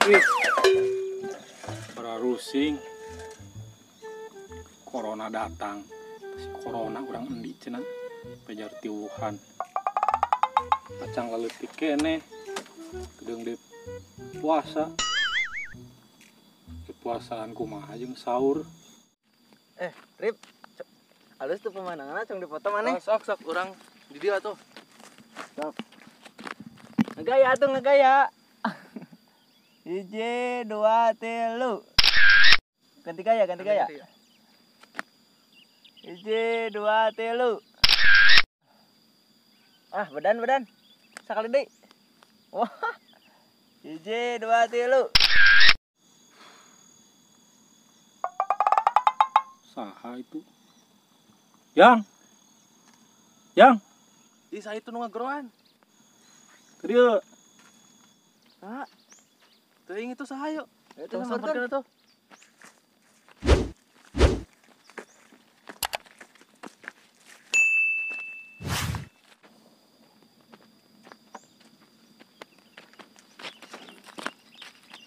Ih. Para rusing. Corona datang. Si corona urang endi cenah. Pajar ti Wuhan. Kacang laleutik keneh. Kedeung deui puasa. Puasaan kumaha jeung sahur. Rip. Alus tuh pemandanganna cong dipoto maneh. Oh, sok sok urang di dieu atuh. Sok. Ngegaya atuh ngegaya. 1, 2, 3. Ganti gaya, ganti gaya. 1, 2, 3. Ah, bedan bedan. Sakali deui. Wah. 1, 2, 3. Saha itu? Yang. Yang. Ih, saya itu nu ngageroan. Ke dieu. Saha? Teuing itu saha yuk. Itu samperkeun atuh.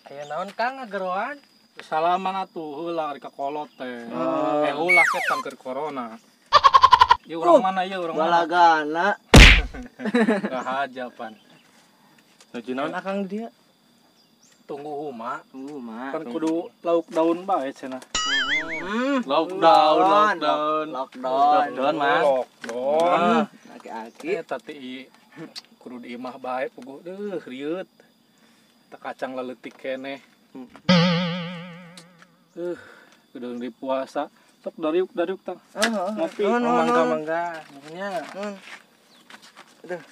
Aya naon Kang ngageroan? Salaman atuh heula ari ka kolot teh. Ulah setan keur corona. Ieu urang mana ieu urang mana? Balagana. Rahaja pan. Nuju naon akang di dieu? Tunggu huma. Tunggu huma. Kan kudu lauk daun bae cenah. Lauk daun, lauk daun. Lockdown. Lockdown, Mas. Lockdown. Aki-aki eta teh kudu di imah bae puguh deuh rieut. Teh kacang laleutik keneh. Udah di puasa. Sok dariuk tang. Ngopi. Oh, mangga mangga. Nuhunnya. Aduh.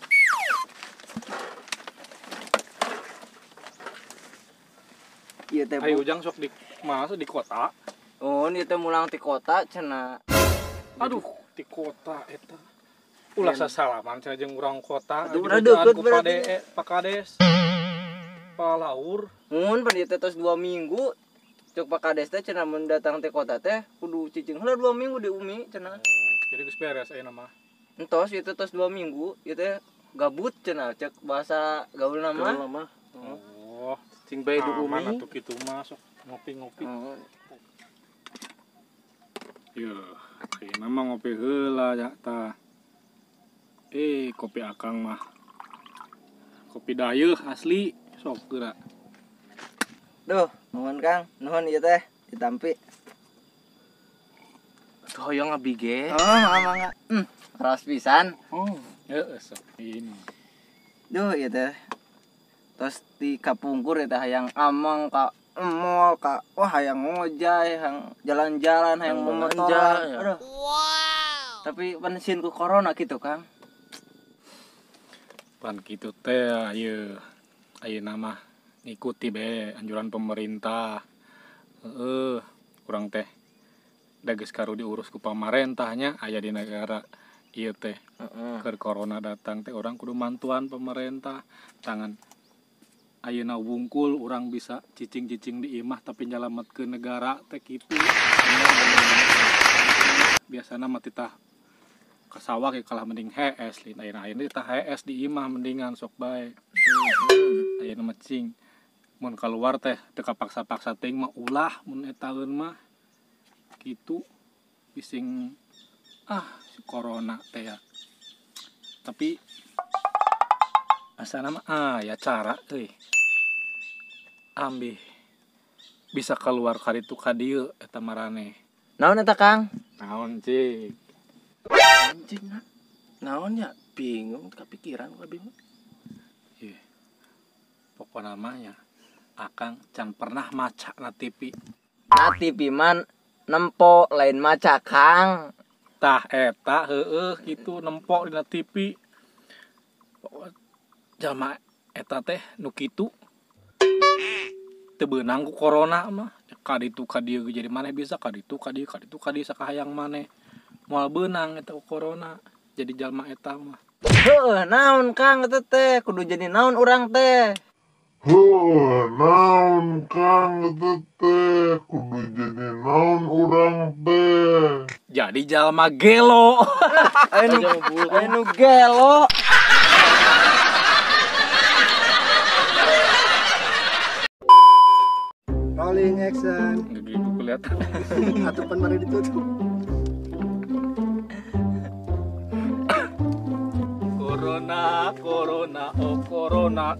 Ieu teh. Ayo ujang sok di masuk di kota. Oh, ieu teh mulang ti kota cenah. Aduh, di kota eta. Ulah sasalaman cenah jeung urang kota. Aduh, udah deukeut berarti. Pak Kades. Palaur. Mun pan ieu teh tos 2 minggu. Cuk Pak Kades teh cenah mun datang ti kota teh kudu cicing heula 2 minggu di Umi cenah. Jadi geus beres ayeuna mah. Entos ieu teh tos 2 minggu, ieu teh gabut cenah cek bahasa gaulna mah. Gaulna mah. Oh, cicing bae di Umi. Aman atuh kitu mah sok ngopi-ngopi. Yeuh, ayeuna mah ngopi heula ya tah. Kopi akang mah. Kopi dayeuh asli sok geura. Duh, nuhun Kang, nuhun ieu teh ditampi. Tuh hoyong abdi ge. Oh, mangga. Raos pisan. Oh, heeh sok ini. Duh, ieu teh. Tos di kapungkur ieu teh hayang ameng ka mall ka wah hayang ngojay, hayang jalan-jalan, hayang momotoran. Aduh. Wow. Tapi pan sieun ku corona kitu, Kang. Pan kitu teh ieu ayeuna mah ngikuti be anjuran pemerintah. Kurang teh da geus karu diurus ku pamarentahnya aya di negara ieu teh. Keur corona datang teh urang kudu mantuan pemerintah. Tangan ayeuna wungkul urang bisa cicing-cicing di imah tapi nyalametkeun negara teh kitu. Biasana mah titah ka sawah ge kalah mending hees lin ayeuna ayeuna titah hees di imah mendingan sok bae. Ayeuna mah cing mun keluar teh teu kapaksa-paksa teuing mah ulah mun etaeun mah kitu bising si corona teh ya. Tapi asana mah ya cara euy. Ambih bisa keluar ka ditu ka dieu eta marane. Naon eta Kang? Naon cik? Anjing naon ya bingung kepikiran gua bingung. Iya. Pokokna mah ya akang can pernah maca na TV. Na TV man nempo lain maca Kang. Tah eta heueuh kitu nempo dina TV. Jalma eta teh nu kitu teu beunang ku corona mah. Ka ditu ka dieu jadi maneh bisa ka ditu ka dieu ka ditu ka dieu sakahayang maneh. Moal beunang eta ku corona jadi jalma eta mah. Heueuh naon Kang eta teh kudu jadi naon urang teh. Heueuh naon Kang eta teh kudu jadi naon urang teh. Jadi jalma gelo. Anu gelo. Rolling action. Enggak gitu kelihatan. Atupan mari ditutup. Corona, corona, oh corona.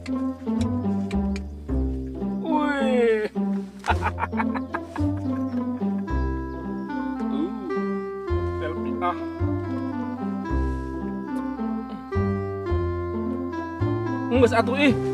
Wih. Selfie ah. Geus atuh ih.